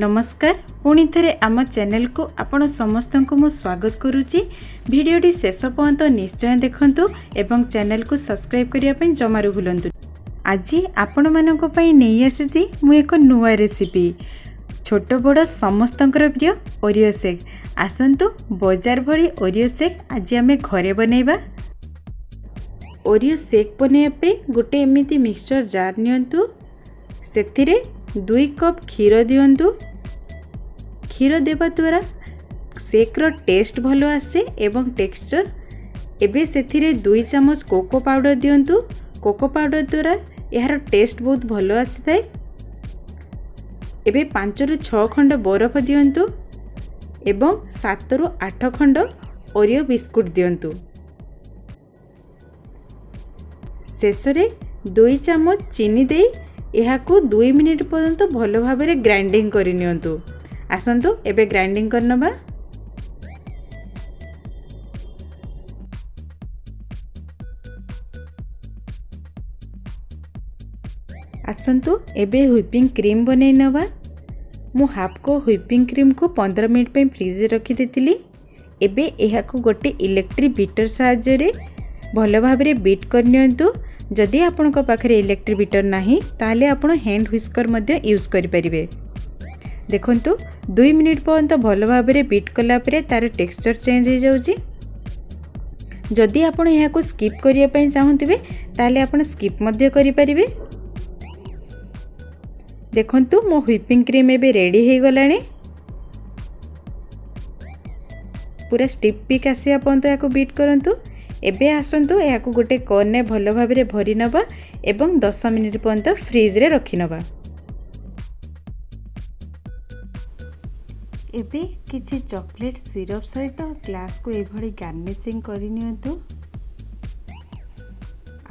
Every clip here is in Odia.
ନମସ୍କାର, ପୁଣି ଥରେ ଆମ ଚ୍ୟାନେଲକୁ ଆପଣ ସମସ୍ତଙ୍କୁ ମୁଁ ସ୍ୱାଗତ କରୁଛି। ଭିଡ଼ିଓଟି ଶେଷ ପର୍ଯ୍ୟନ୍ତ ନିଶ୍ଚୟ ଦେଖନ୍ତୁ ଏବଂ ଚ୍ୟାନେଲକୁ ସବସ୍କ୍ରାଇବ୍ କରିବା ପାଇଁ ଜମାରୁ ଭୁଲନ୍ତୁ। ଆଜି ଆପଣମାନଙ୍କ ପାଇଁ ନେଇ ଆସିଛି ମୁଁ ଏକ ନୂଆ ରେସିପି, ଛୋଟ ବଡ଼ ସମସ୍ତଙ୍କର ପ୍ରିୟ ଓରିଓ ସେକ୍। ଆସନ୍ତୁ, ବଜାର ଭଳି ଓରିଓ ସେକ୍ ଆଜି ଆମେ ଘରେ ବନେଇବା। ଓରିଓ ସେକ୍ ବନେଇବା ପାଇଁ ଗୋଟେ ଏମିତି ମିକ୍ସଚର ଜାର୍ ନିଅନ୍ତୁ। ସେଥିରେ 2 କପ୍ କ୍ଷୀର ଦିଅନ୍ତୁ। କ୍ଷୀର ଦେବା ଦ୍ୱାରା ସେକ୍ର ଟେଷ୍ଟ ଭଲ ଆସେ ଏବଂ ଟେକ୍ସଚର୍। ଏବେ ସେଥିରେ 2 ଚାମଚ କୋକୋ ପାଉଡ଼ର ଦିଅନ୍ତୁ। କୋକୋ ପାଉଡ଼ର ଦ୍ୱାରା ଏହାର ଟେଷ୍ଟ ବହୁତ ଭଲ ଆସିଥାଏ। ଏବେ 5ରୁ 6 ଖଣ୍ଡ ବରଫ ଦିଅନ୍ତୁ ଏବଂ 7ରୁ 8 ଖଣ୍ଡ ଓରିଓ ବିସ୍କୁଟ ଦିଅନ୍ତୁ। ଶେଷରେ 2 ଚାମଚ ଚିନି ଦେଇ ଏହାକୁ 2 ମିନିଟ୍ ପର୍ଯ୍ୟନ୍ତ ଭଲ ଭାବରେ ଗ୍ରାଇଣ୍ଡିଙ୍ଗ କରିନିଅନ୍ତୁ। ଆସନ୍ତୁ, ଏବେ ଗ୍ରାଇଣ୍ଡିଙ୍ଗ କରିନେବା। ଆସନ୍ତୁ, ଏବେ ହ୍ୱିପିଂ କ୍ରିମ୍ ବନେଇ ନେବା। ମୁଁ ହାଫ୍ କପ୍ ହ୍ୱିପିଂ କ୍ରିମ୍କୁ 15 ମିନିଟ୍ ପାଇଁ ଫ୍ରିଜ୍ରେ ରଖିଦେଇଥିଲି। ଏବେ ଏହାକୁ ଗୋଟେ ଇଲେକ୍ଟ୍ରିକ୍ ବିଟର୍ ସାହାଯ୍ୟରେ ଭଲ ଭାବରେ ବିଟ୍ କରିନିଅନ୍ତୁ। ଯଦି ଆପଣଙ୍କ ପାଖରେ ଇଲେକ୍ଟ୍ରିକ୍ ବିଟର୍ ନାହିଁ, ତାହେଲେ ଆପଣ ହ୍ୟାଣ୍ଡ ହ୍ୱିସ୍କର୍ ମଧ୍ୟ ୟୁଜ୍ କରିପାରିବେ। ଦେଖନ୍ତୁ, 2 ମିନିଟ୍ ପର୍ଯ୍ୟନ୍ତ ଭଲ ଭାବରେ ବିଟ୍ କଲା ପରେ ତା'ର ଟେକ୍ସଚର୍ ଚେଞ୍ଜ ହେଇଯାଉଛି। ଯଦି ଆପଣ ଏହାକୁ ସ୍କିପ୍ କରିବା ପାଇଁ ଚାହୁଁଥିବେ, ତାହେଲେ ଆପଣ ସ୍କିପ୍ ମଧ୍ୟ କରିପାରିବେ। ଦେଖନ୍ତୁ, ମୋ ହ୍ୱିପିଂ କ୍ରିମ୍ ଏବେ ରେଡ଼ି ହେଇଗଲାଣି। ପୁରା ଷ୍ଟିଫ୍ ପିକ୍ ଆସିବା ପର୍ଯ୍ୟନ୍ତ ଏହାକୁ ବିଟ୍ କରନ୍ତୁ। ଏବେ ଆସନ୍ତୁ, ଏହାକୁ ଗୋଟେ କନ୍ରେ ଭଲ ଭାବରେ ଭରି ନେବା ଏବଂ 10 ମିନିଟ୍ ପର୍ଯ୍ୟନ୍ତ ଫ୍ରିଜ୍ରେ ରଖିନେବା। ଏବେ କିଛି ଚକୋଲେଟ୍ ସିରପ୍ ସହିତ ଗ୍ଲାସ୍କୁ ଏଇଭଳି ଗାର୍ନିସିଂ କରିନିଅନ୍ତୁ।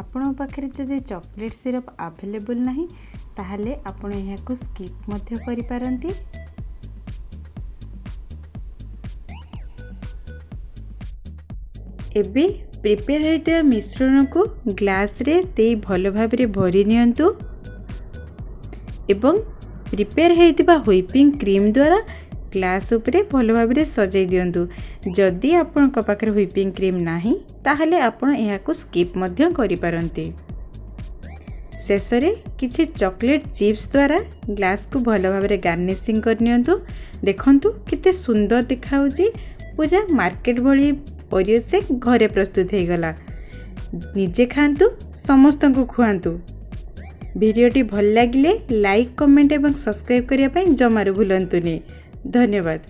ଆପଣଙ୍କ ପାଖରେ ଯଦି ଚକୋଲେଟ୍ ସିରପ୍ ଆଭେଲେବୁଲ୍ ନାହିଁ, ତାହେଲେ ଆପଣ ଏହାକୁ ସ୍କିପ୍ ମଧ୍ୟ କରିପାରନ୍ତି। ଏବେ ପ୍ରିପେୟାର ହୋଇଥିବା ମିଶ୍ରଣକୁ ଗ୍ଲାସ୍ରେ ଦେଇ ଭଲ ଭାବରେ ଭରି ନିଅନ୍ତୁ ଏବଂ ପ୍ରିପେୟାର ହୋଇଥିବା ହ୍ୱିପିଂ କ୍ରିମ୍ ଦ୍ୱାରା ଗ୍ଲାସ୍ ଉପରେ ଭଲ ଭାବରେ ସଜାଇ ଦିଅନ୍ତୁ। ଯଦି ଆପଣଙ୍କ ପାଖରେ ହ୍ୱିପିଂ କ୍ରିମ୍ ନାହିଁ, ତାହେଲେ ଆପଣ ଏହାକୁ ସ୍କିପ୍ ମଧ୍ୟ କରିପାରନ୍ତି। ଶେଷରେ କିଛି ଚକୋଲେଟ୍ ଚିପ୍ସ ଦ୍ୱାରା ଗ୍ଲାସ୍କୁ ଭଲ ଭାବରେ ଗାର୍ନିସିଂ କରିନିଅନ୍ତୁ। ଦେଖନ୍ତୁ, କେତେ ସୁନ୍ଦର ଦେଖାହେଉଛି। ପୁରା ମାର୍କେଟ ଭଳି ଓରିଓ ସେକ୍ ଘରେ ପ୍ରସ୍ତୁତ ହେଇଗଲା। ନିଜେ ଖାଆନ୍ତୁ, ସମସ୍ତଙ୍କୁ ଖୁଆନ୍ତୁ। ଭିଡ଼ିଓଟି ଭଲ ଲାଗିଲେ ଲାଇକ୍, କମେଣ୍ଟ ଏବଂ ସବସ୍କ୍ରାଇବ୍ କରିବା ପାଇଁ ଜମାରୁ ଭୁଲନ୍ତୁନି। ଧନ୍ୟବାଦ।